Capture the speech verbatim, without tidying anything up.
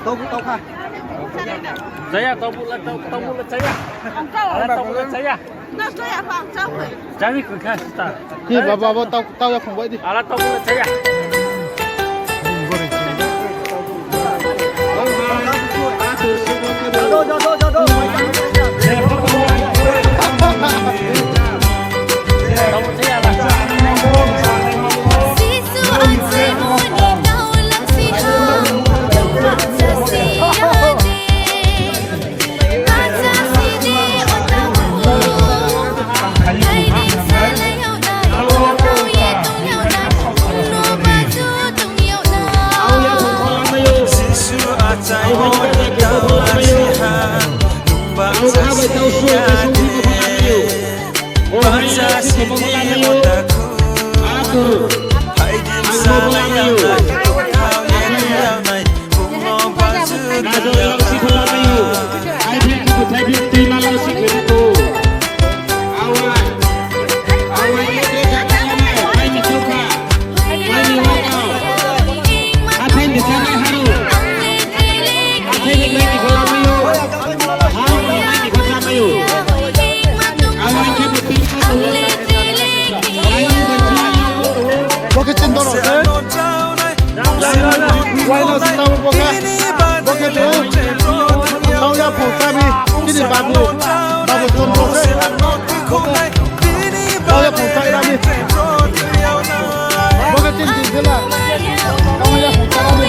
Chaya, tau bu la, tau, tau bu la chaya. Ala tau bu la chaya. Chaya kha sita. Ni baba, bo tau, tau ya phung bai di. Ala tau bu la chaya. Bo khe chini doro se. Waino sitamo bo khe. Bo khe de. Tau ya phung chami. Chini babu. Babu Chondro se. Tau ya phung chami. Bo khe chini din se la. Tau ya phung chami.